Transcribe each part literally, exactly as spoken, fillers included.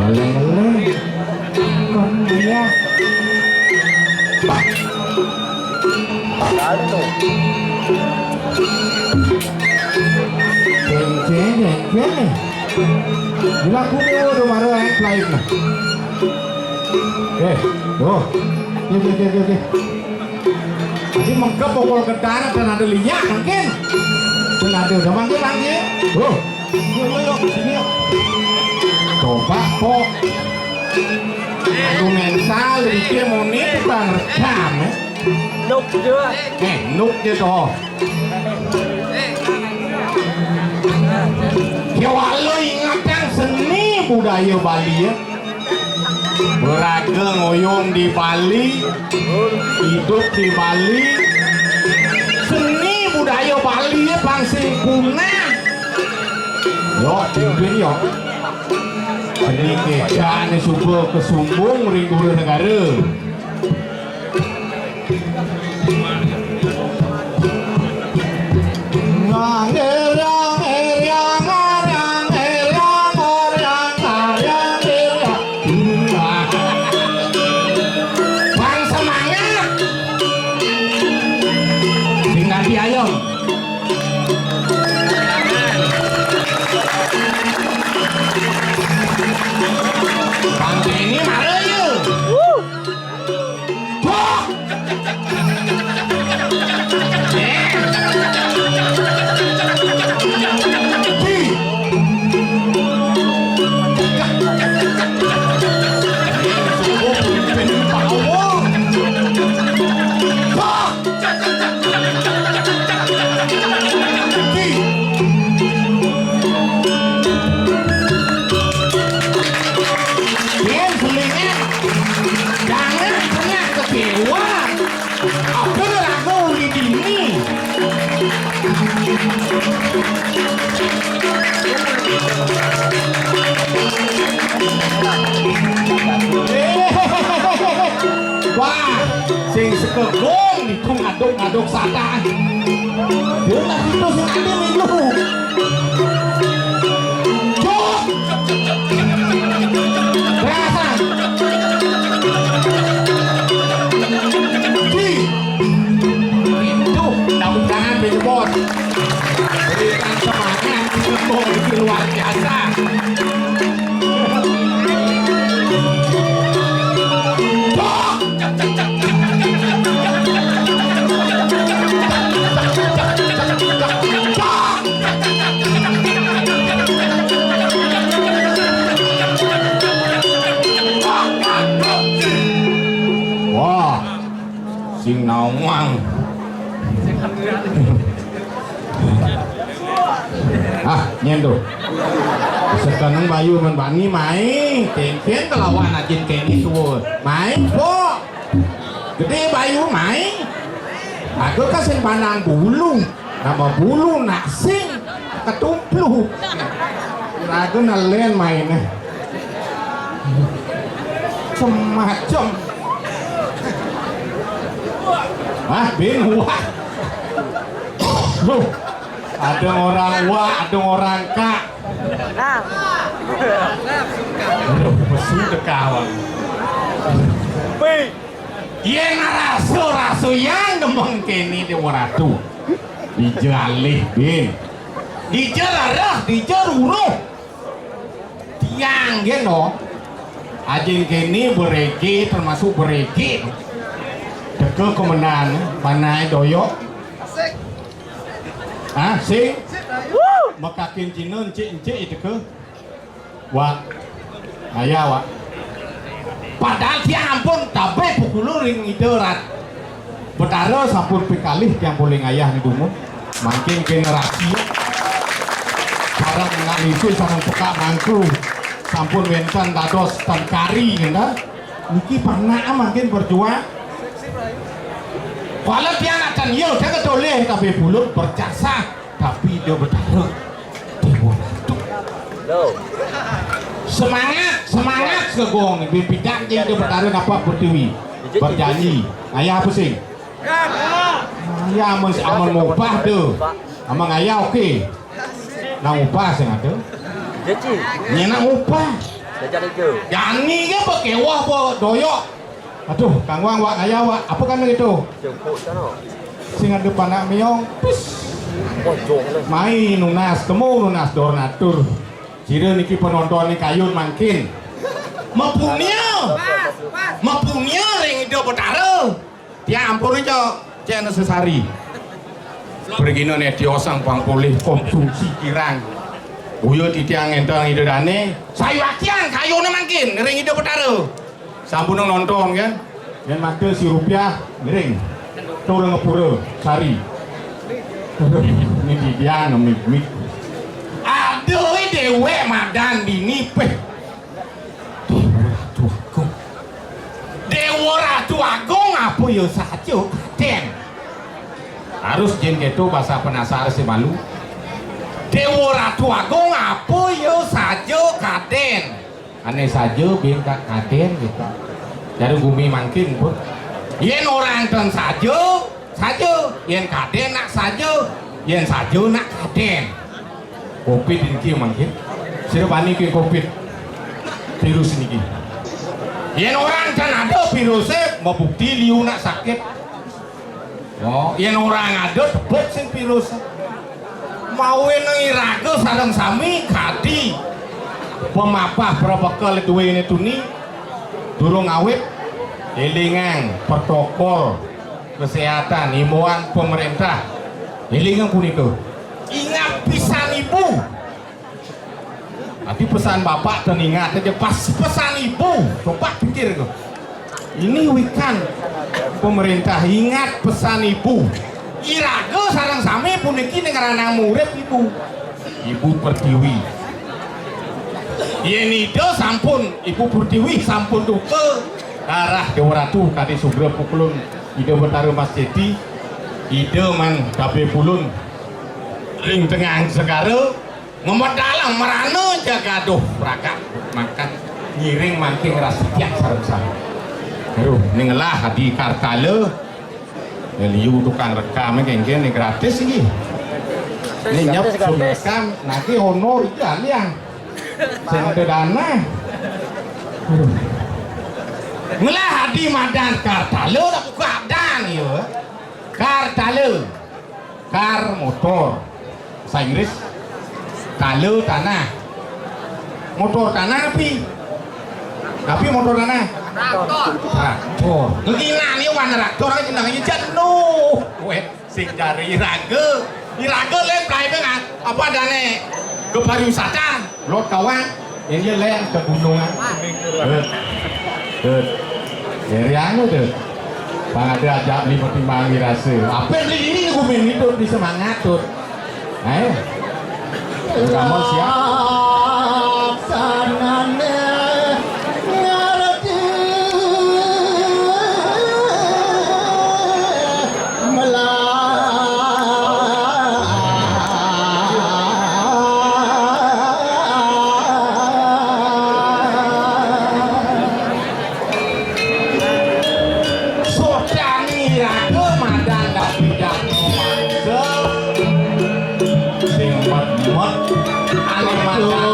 Oleh-oleh. Kon dia. Jeng, jeng, jeng, jeng. Gila, aku mau udah marah, eh, lain. Eh, oh. Oke, oke, oke, oke. Jadi mengke pokol gedang dan ada liak mungkin. Dan ada udah manggil, manggil. Oh. Yuk, yuk, yuk, sini yuk. Coba kok. Aku mental, iki muni tukang redam, eh. Nuk juga. Eh, nuk dia toh. Ya, walau ingatan seni budaya Bali ya. Beragam ngoyong di Bali, hidup di Bali. Seni budaya Bali ya, pang sing punah. Yo, pimpin yo. Seni kejane suba kesumbung ring dua negara. Bang semangat. Sing dadi ayo. Bang Denny mara ya. Wah! Yen selingan, jangan pernah kecewa. Apa raga uli dini? Wah, sing sekegong. Tung aduk-aduk sadang. Bola itu sing ade minggu. Cuk. Berasa. Di. Tuh, tepuk tangan bagi bos. Berikan semangat, dukung itu luar biasa. Cuk. Jing nawang. Ah, nyén to. Sekeneng bayu men bani mai, kénkén kelawan ajin kéné tuwa. Mai, Pok. Gedé bayu mai. Aku ka sing pandang bulu. Nama bulu nak sing ketumplu. Lagu nelen mainnya. Semacam. Ah, bin wah. Loh, ada orang wah, ada orang kak. Nah. Loh, mesu tekawang. Yén ngrasa-rasa yang demeng kéné Déwa Ratu. Dija alih, bin. Dija rereh, dija ruruh. Tiang gén no. Ajin kéné berege, termasuk berege. Teka kemenan, panai doyok. Ah, sing. Makakin Cina encik-encik teka. Wak. Ayah, Wak. Padahal tiang ampun tabih pukulun ring Ida Rat. Betara sampun pikalih tiang polih ngayah ni dumun. Mangkin generasi. Sareng ngalisi sareng pekak mangku. Sampun wénten dados tan kari, ngénten. Niki panak mangkin berjuang. Kala tiang nak tan iya, tiang ketolih, tapi bulut berjasa. Tapi Ida Betara. Déwa Ratu. Semangat, semangat segong. Bipidan jing Ida Betara dapat pertiwi. Berjanji. Ayah apa sing? Ayah amun, amun mubah tu. Amun ayah oke. Nang mubah sing ada. Nyén nang mubah. Jani ke bekewah apa doyok. Aduh, kangwang wak ngayah wak. Apa kan gitu? Sing ada panak miong, pus. Mai nunas, temu nunas dor natur. Sira niki penonton ni kayun mangkin. Mapunia. Mapunia ring Ida Betara. Tiang ampun, Cok. Cek anu sesari. Prigina netio sang pang polih konsumsi kirang. Uya titiang énten Ida Dané, sayuakian kayuné mangkin ring Ida Betara. Sampun nonton kan? Yén mangke si rupiah ngiring. Tur ngepura sari. Aduh, ini didian mik-mik. Aduh, déwék madan dini peh. Déwa Ratu Agung. Déwa Ratu Agung apa ya saja kadén. Harus jin kéto basa penasar si malu. Déwa Ratu Agung apa ya saja kadén. Ané saja bin ka-, kadén gitu. Dari gumi mangkin pun. Yén orang ten saja, saja. Yén kadén nak saja. Yén saja nak kadén. Covid niki mangkin. Sira bani ke Covid. Virus niki. Yén orang ten ada virusnya, mabukti liu nak sakit. Oh, yén orang ada tebet sing virus. Mawin iraga sareng sami kadi pemapah protokol duwene tuni durung awit, élingang protokol kesehatan, himbauan pemerintah. Élingang punika. Ingat pisan ibu. Tapi pesan bapak ten ingat aja, pas pesan ibu, coba pikir tuh. Ini wikan pemerintah ingat pesan ibu. Iraga sareng sami puniki ning ranah murid ibu. Ibu Pertiwi. Yén Ida sampun, Ibu Pertiwi sampun duka, arah Déwa Ratu kadi sugra pukulun Ida Betara Mas Ceti, Ida man kabeh pulun ring tengahing segara, ngemedalang merana jagaduh ragat mangkat ngiring mangking rasikyat sareng sami. Aduh, ning ngelah adi kartala. Ya, liu tukang rekam kéngkén ni gratis iki. Ini nyep gratis, sun gratis. Rekam, nanti honor iki aliang. Sing ada dana. Aduh. Ngelah adi madan kartala tak buka dan ya. Kartala. Kar motor. Bahasa Inggris. Tala tanah. Motor tanah api. Tapi motor tanah. Traktor. Traktor. Ngina ni wan traktor aja jenenge jenuh. Weh, sing jari iraga. Iraga lek play dengan apa adane ke pariwisata. Lot kawan, ini lek ke gunungan. Dut. Dut. Dari anu tuh. Bang Ade ajak beli mati mangi rasa. Apa beli ini gumin hidup di semangat tu? Eh? Kamu siap? Sodang iraga madan dapijak mangsa sing met-met ané madan.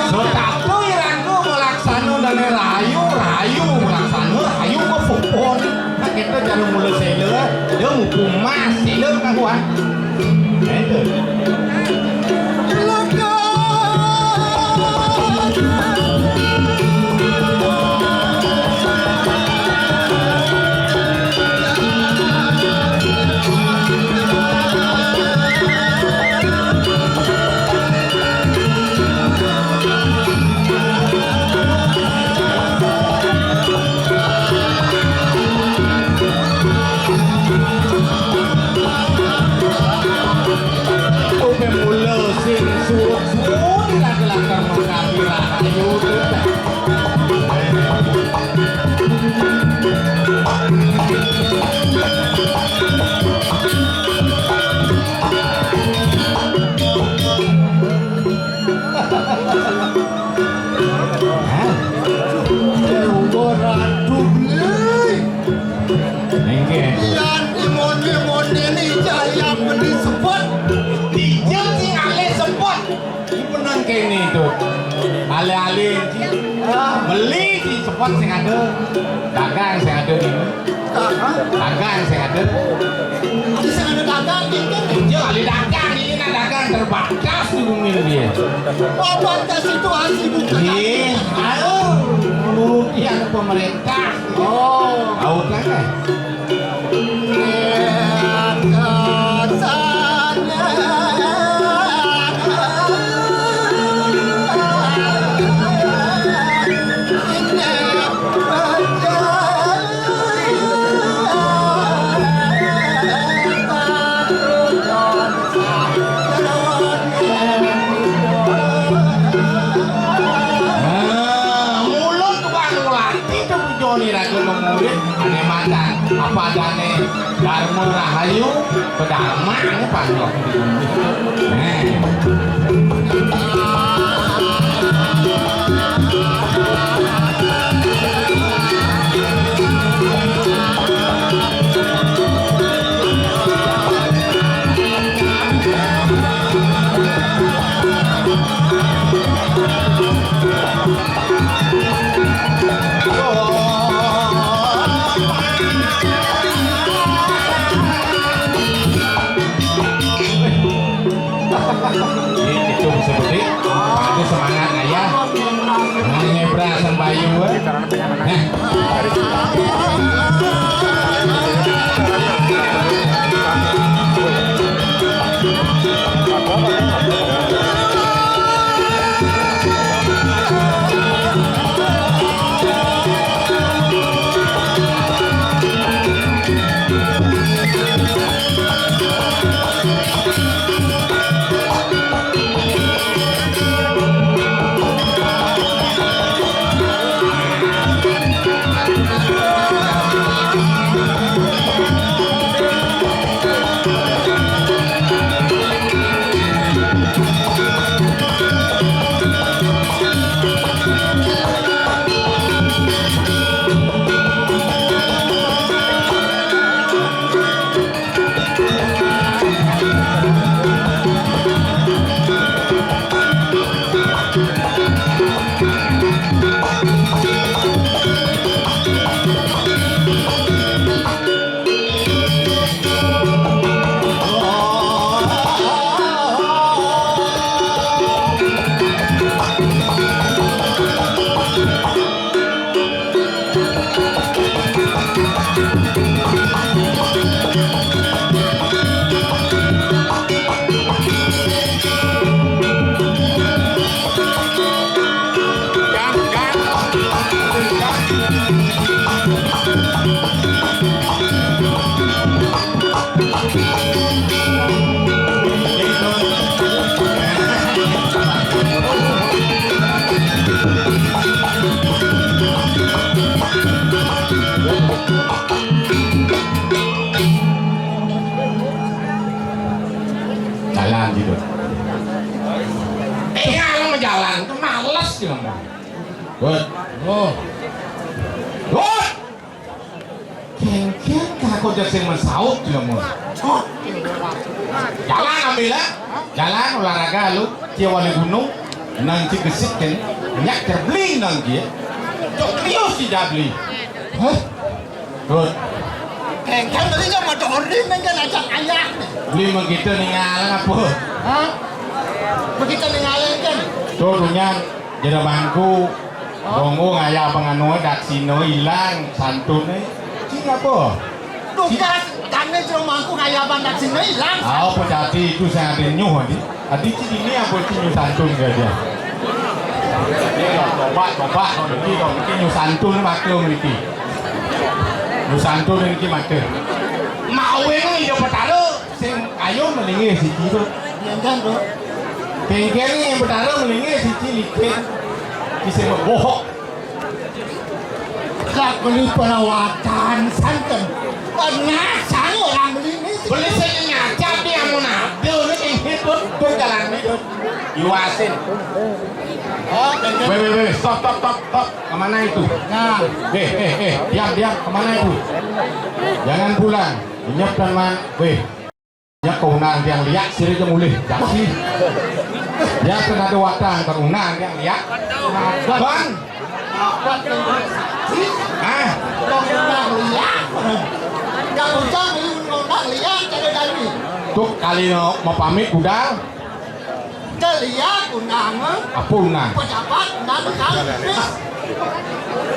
Sotatu irangku malaksana dané rahayu, rahayu malaksana, rahayu kapupun. Nah, kita cara mula séla, dia mupu emas, séla kawan. Itu. Pemula sing suwun-suwun, lakar-lakar mengkaji rahayu. Hah? Déwa Ratu Beli. Nggih. Yan imun-imun ini jaya beli sepot. Dijeng sing alih sepot. Iki menang kéné to. Alih-alih iki. Beli di sepot sing ada. Dagang sing ada di. Dagang sing ada. Iki sing ada dagang iki. Iya, alih dagang iki, nak dagang terbatas di bumi dia. Oh, batas situasi bukan. Iya, ayo nuruti anu pemerintah. Oh. Tahu kan? Nah, mulut tukang ulah. Itu bujoni raga memurid ané macan. Apa adané Dharma Rahayu, pedharma ané panjok. Nah. Ini itu seperti ada semangat ayah. Nah, ini berasan bayu, eh. Nah. Jalan gitu. Tinggal mau jalan, itu males gitu, Mbak. Good. Oh. Good. Kéngkén kaku jak sing mesaut juga mau. Jalan ambil lah. Jalan olahraga lu, cia wali gunung, nang ci gesit kan, nyak terbling nang dia. Cok lius si jabli. Hah? Good. Kéngkén tadi sama Dori mengken ajak ayak. Beli mengkitu ningal apa? Hah? Begitu ningalin kan? Tuh, dunya, jero mangku. Bongo ngaya panganu daksina ilang santuné. Cing apa? Tugas kami jero mangku ngaya daksina ilang. Ah, apa dadi itu sing ati nyuh, adi? Adi cing ini apa cing nyuh santun gajah? Coba, coba, kalau niki, kalau niki nyuh santun maklum niki. Nyuh santun niki maklum. Mawing iya petara. Sing ayo melingih siji, Bro. Kéngkén, Bro. Kéngkén nih, Betara melingih siji likin. Bisa mebohok. Lah, beli perawatan santen. Pernah sang orang beli ini. Beli sing ngajak dia mau nado, ini sing hidup, tuh jalan hidup. Iwasin. Oh, kéngkén. Weh, weh, weh, stop, stop, stop, stop. Kemana itu? Nah. Eh, eh, eh, diam, diam. Kemana itu? Jangan pulang. Inyap dan man, weh. Nya kaunang tiang liak, sira ja mulih jaksi. Ya, kan ada watang kaunang tiang liak. Bang. Ah. Tuh kali no, mau pamit udah. Kelia undangan. Apa undangan? Pejabat undangan.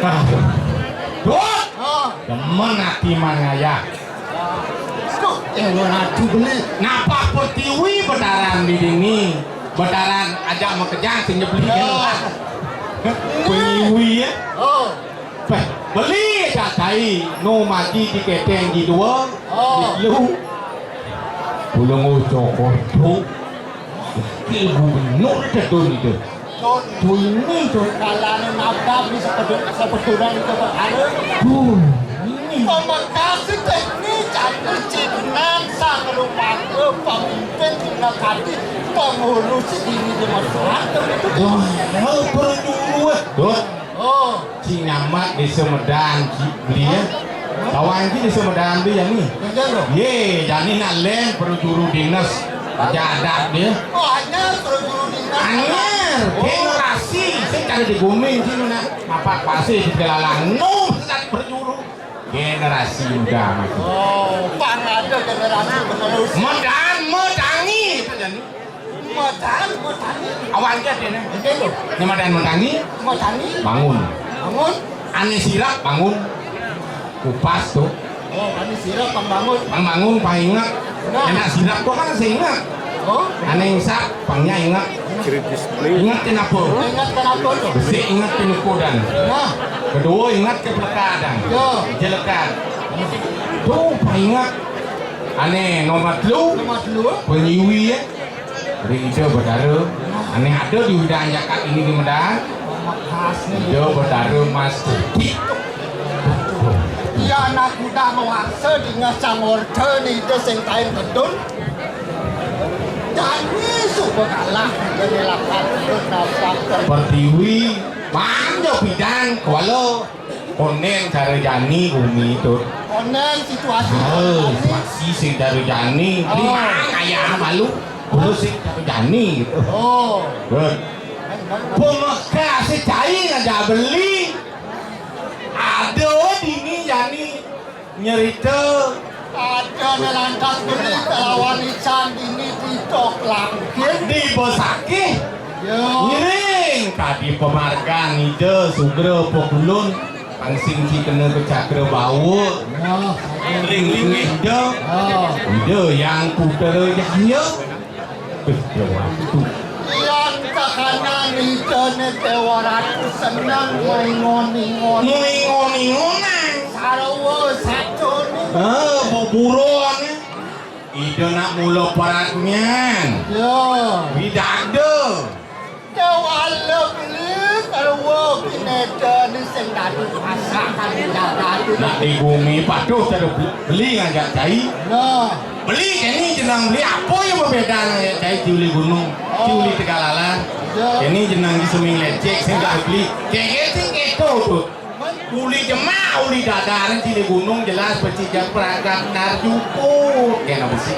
Ah. Dut. Oh. Demen ati man ngayah. Duh, ya lo nanti beli. Napa pertiwi betaran di dini? Betaran aja mau kejang sing nyebeli. Oh. Pertiwi ya. Oh. Peh, beli cak cai, nu mati di keteng di dua, oh, di lu. Pulang ucok kordo. Wakil gubernur tedun itu. Tun. Tun ini, Tun. Kalane nabrak di sepedun, sepedunan itu berhala. Tuh, ini. Pemekas teknik cantik cignan sang rumah pemimpin tinggal kati pengurus ini di masyarakat itu. Wah, perlu dulu, eh. Dut. Oh. Ci Nyamat Desa Medan, Ci, beli ya. Kawan Ci Desa Medan beli ya nih. Bener loh. Ye, jani nak len perlu juru dinas. Aja adat dia. Oh, hanya perlu juru dinas. Anyar, oh, generasi, sing kada digomeng sih nak. Apa pasti di kelalang. No, sing perlu juru. Generasi muda masih. Oh, pang ada generasi penerus. Medan, Medangi, itu jani. Medan, Medangi. Awal aja deh, nih. Oke, lo. Ini Medan, Medangi. Medangi. Bangun. Bangun. Ane sirap, bangun. Kupas tuh. Oh, ane sirap, pang bangun. Pang bangun, pang ingat. Nah. Enak sirap tuh kan saya ingat. Oh. Ane isap, pangnya ingat. Kritis, please. Ingat kenapa? Ingat kenapa tuh? Besi ingat penukudan. Nah. Kedua ingat kepelekadan. Yo. Jelekan. Tuh, pang ingat. Ane nomor telu. Nomor telu. Penyiwi ya. Ri Ida Betara, ane ada di Udan Jakat ini di Medan. Ida Betara Mas Kutik. Ya anak muda mewaksa dengan sang orta ni ida sing kain kedun. Jani suba kalah jadi lapan nafas. Pertiwi, manja pidan kuala. Konen cara jani bumi tu. Konen situasi. Oh, situasi sing cara jani. Oh. Di mana ayah malu? Kulo sing cara jani gitu. Oh. Good. Pemekah si cai aja beli. Ada dini jani nyerita. Ada ne lantas beli kelawan ican dini di tok langkir. Di besakih. Yo. Ngiring tadi pemargan ida sugra pekulun. Pang sing ci kena ke cakra bawa. Ya. Ring linggih ida. Ya. Ida yang putera jaya. Beh, Dewa Ratu. Yang kakanan ida ne Dewa Ratu senang maingon-ingon. Maingon-ingonan. Sarwa satu ni. Ah, buburon. Ida nak mula peratnyan. Ya. Widada. Dewa lebih. Wah, kineta ni sing dadi masakan dadi. Nak di gumi patuh cara beli, beli ngajak cai. Nah. Beli keni jenang beli apa yang berbeda ngajak cai di uli gunung, di uli Tegalalang. Ya. Keni jenang di seming lecek sing tak beli. Kayak sing keto tu. Uli jemak, uli dadar, di gunung jelas becik jak perangkat nar juput. Kena besi.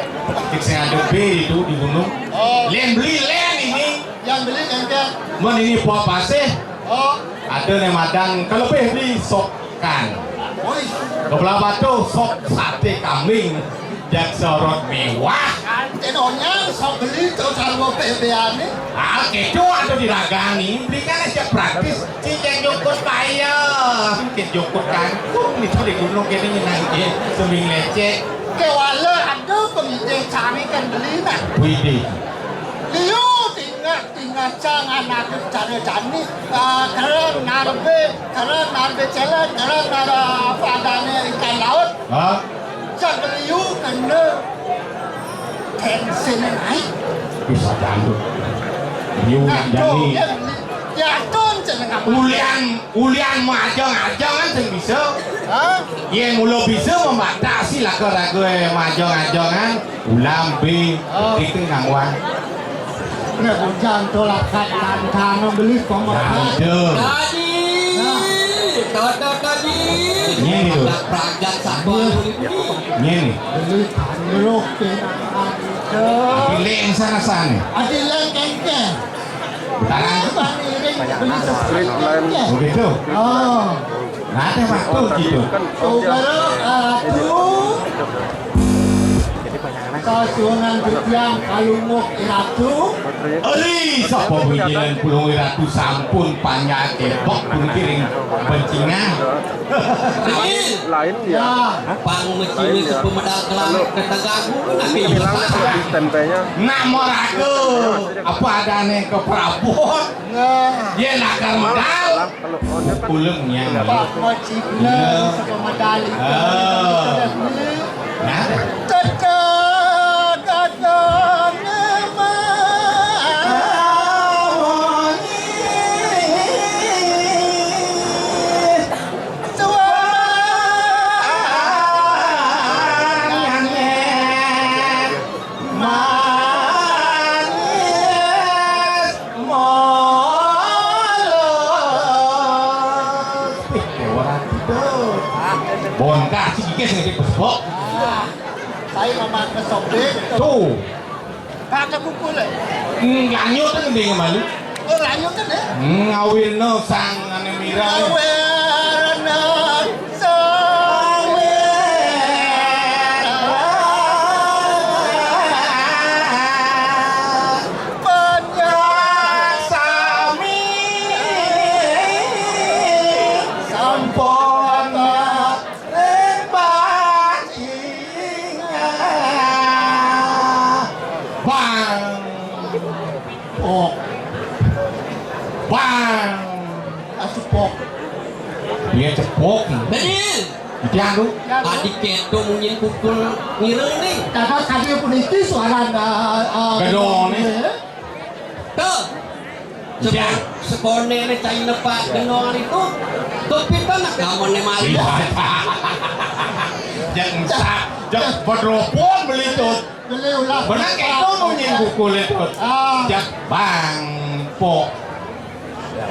Cik sing ada be itu di gunung. Oh. Len beli len ini. Yang beli engke. Mun ini pop pasih. Oh. Ada ne madang kelebih beli sop kan. Woi. Kebelah batu sop sate kambing. Jak sorot mewah. Enten onyang sok beli terus sarwa bebeane. Ah, kedo atau diragani, beli kan aja praktis. Cicek jukut payah, cicek jukut kangkung itu di gunung kene nyenang, eh, seming lecek. Kewala ada pengide cari kan beli nah. Widi. Liu tingah, tingah jangan aku cara jani. Ah, kerang narbe, kerang narbe celet, kerang narbe apa adanya ikan laut. Hah? Cak beliau kena tensinya naik. Bisa dangdut. Beliau nak jadi. Ya, ya, ton jeneng apa? Ulian, ulian mau ajang-ajang kan sing bisa. Hah? Yen mula bisa membatasi lah ke raga majang-ajang kan. Ulam be, oh, itu nang wah. Nek bujang tolak kat tantang beli pemakan. Nah, itu. Tadi. Nah. Tata tadi. Ini, lho. Pragat sapa ini? Ini. Beli tanduk, ada. Ati leng sana sana. Ati leng kengkeng. Sekarang. Apa nih, Ring? Beli sesuatu. Begitu. Oh. Nah, ada waktu gitu. Saudara, ah, tuh. Kasuhunan titiang kalungguh iratu. Ari, sapa wijilan pulung iratu sampun panjake bok pun kiring bencingan. Lain, lain ya. Ya. Pang mecine sepemedal kelang ketegaku, nak ini bilang lebih tempenya. Nak moraga, apa adane ke Prabowo? Nah. Ye lakar medal. Kalau order kan pulang ya. Pak Mojibna sama medali. Ah. Nah. Tata kata nama. Suara. Manis. Molos. Wih, dewa gitu. Bongkar si Kikis ngetik besok. Ah, saya mama kesobek. Tuh. Kata kuku le. Hmm, lanjut kan dia malu. Oh, lanjut kan ya? Hmm, ngawin no sang ane mira. Ngawin no sang. Panjang sami sampun lembah ingat. Bang. Oh. Bang. Asupok. Dia cepok. Bener. Iki anu. Tadi keto munyin pukul ngireng nih. Kakak tadi pun itu suara, ah, ah, gedong nih. Tuh. Iya. Sekone ne cai nepak genol itu. Tuh pinter nak gamone mali. Iya. Yang sak, yang bedropon beli tuh. Beli ulah. Bener kayak itu munyin pukul itu. Ah. Jak bang pok.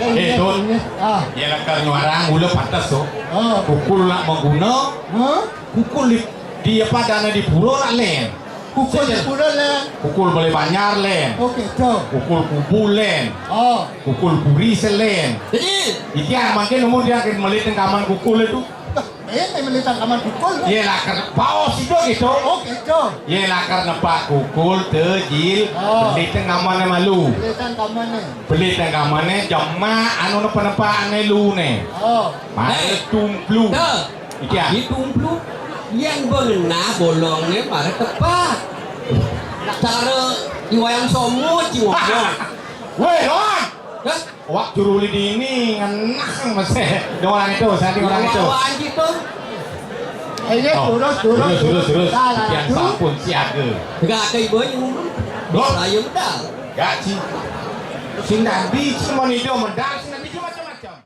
Eh, iya, Tut. Iya. Ah. Ya lakar nyuarang ulah pantes tuh. Ah. Pukul nak maguna. Hah? Pukul di, di apa dana di pura nak len. Pukul di pura len. Pukul Balai Banjar len. Oke, tuh. Pukul Kubu len. Oh. Pukul Puri selen. Jadi. Iki yang makin umur dia akan melihat kaman pukul itu. Ini melitan kaman pukul. Ye lakar baos itu gitu. Oh, gitu. Ye lakar nepak pukul tejil. Oh. Melitan kamannya malu. Melitan kamannya. Melitan kamannya jemak anu nepak-nepak ane lu ne. Oh. Mare tumplu. Tuh. Iki ya. Di tumplu. Yang bengenah bolongne mare tepak. Cara di wayang somo ci ngomong. Weh, Ron. Hah? Wak juru uli dini ngenah masih. Dong orang itu, saya orang itu. Wah, anjing tuh. Ayo, oh, terus, terus, terus, terus, terus. Salah. Yang sampun siaga. Enggak ada ibu yang ngomong. Loh? Saya udah. Gaji. Sing dadi cuma itu medal.